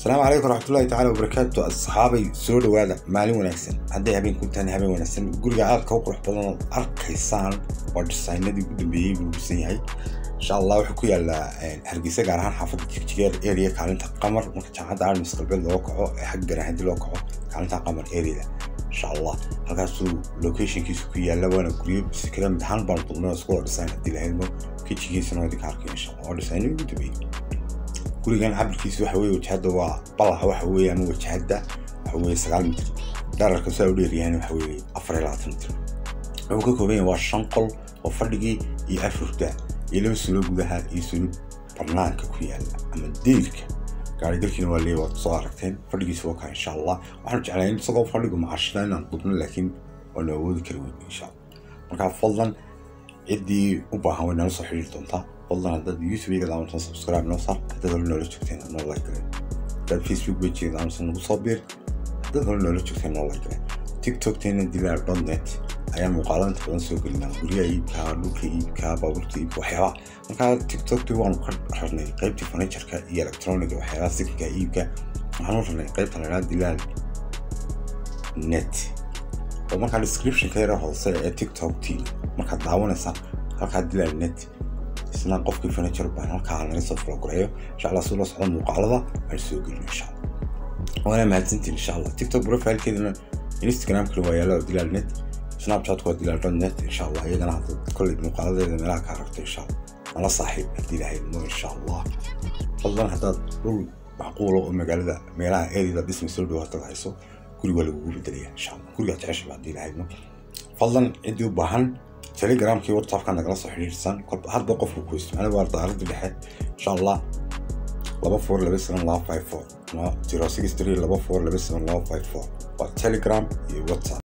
Asalaamu calaykum waraxmatullahi tacaala wabarakaatu. Asxaabay, soo dhawaada. Maalin wanaagsan hadday habeen ku tahay, habeen wanaagsan. Guriga aadka u qurux badan ood arkaysaan waa designadii ugu dambeeyey buu dhisan yahay, insha Allah. Wuxuu ku yaalaa Hargeysa, gaar ahaan xaafadda Jigjigeer area, kaalinta Qamar. Marka Jaamacadda Armis Galbeed loo kaco ee xagga Garaahadi loo kaco, kaalinta Qamar areada, insha Allah, halkaasuu locationkiisu ku yaala. Waana guryo sikada mid ahaan baan dulnay oo isku wada design haddii la helmo. Kitchenkiisana waa idinka arkay, insha Allah, waa designadii ugu dambeeyey. Gurigan cabirkiisu waxa weeye, wajahada waa balaca waxa weeye ama wajahada waxa weeye 9 mitir, dhererka saa u dheeryahayna waxa weeye 24 mitir. Wuxuu ka kooban yahay waa shan qol oo fadhigii iyo afar hurdaa iyo laba suulo gudaha iyo suulo banaanka ku yaala ama deyrka. Gaarigalkiina waa leeyahay, waad soo aragteen. Fadhigiisa waa kaa, insha Allah. Waxaanu jeclaa in isagoo fadhigu macashada inaan dubno, laakiin waanu awoodi kari weyn, insha Allah. Marka fadlan ciddii u baahan way nala soo xiriiri doontaa. Fadlan haddaad YouTube-ga daawantan, subscribe noo saar. Haddaad hore noola joogteen, noo like galeen. Haddaad Facebook page daawantan, nagu soo biir. Haddaad hore noola joogteen, noo like galeen. TikTok-teena dilaal.net ayaan muuqaalada inta badan soo gelinaa, guryaha iibka, dhulka iibka, baabuurta iibka, waxyaabaha. Markaa TikToktii waanu ka rarnay qaybtii furnitureka iyo electroniga, waxyaabaha sikinka iibka. Waxaanu rarnay qaybta la idhaha dilaal net oo markaa description-ka yara hoose ee TikTok-tii markaad daawanaysaan, halkaa dilaal net isna qofkii furniture baan halkaa naga soo follow gareeyo, insha Allah, si loo socdo muuqaalada aan soo gelino, insha Allah. Waana mahadsantiin, insha Allah. TikTok profilekeedana Instagramkana waa yaala dilaal net, Snapchat waa dilaal.net, insha Allah. Iyadana hadda kolley muuqaaladeeda meelaha ka aragto, insha Allah, nala saaxiib haddii Ilaahay idmo, insha Allah. Fadlan haddaad dhul macquula oo magaalada meelaha eedida dhisma soo dhow haddaad hayso, guriga waa lagugu bedelaya, insha Allah, gurigaa jecesha haddii Ilaahay idmo. Fadlan ciddii u baahan Telegramkii, WhatsAppka nagala soo xiriirsan. Hadba qofku ku isticmaala waa daarada dhexe, insha Allah, 2427254 ama 0632427254 waa Telegram iyo WhatsApp.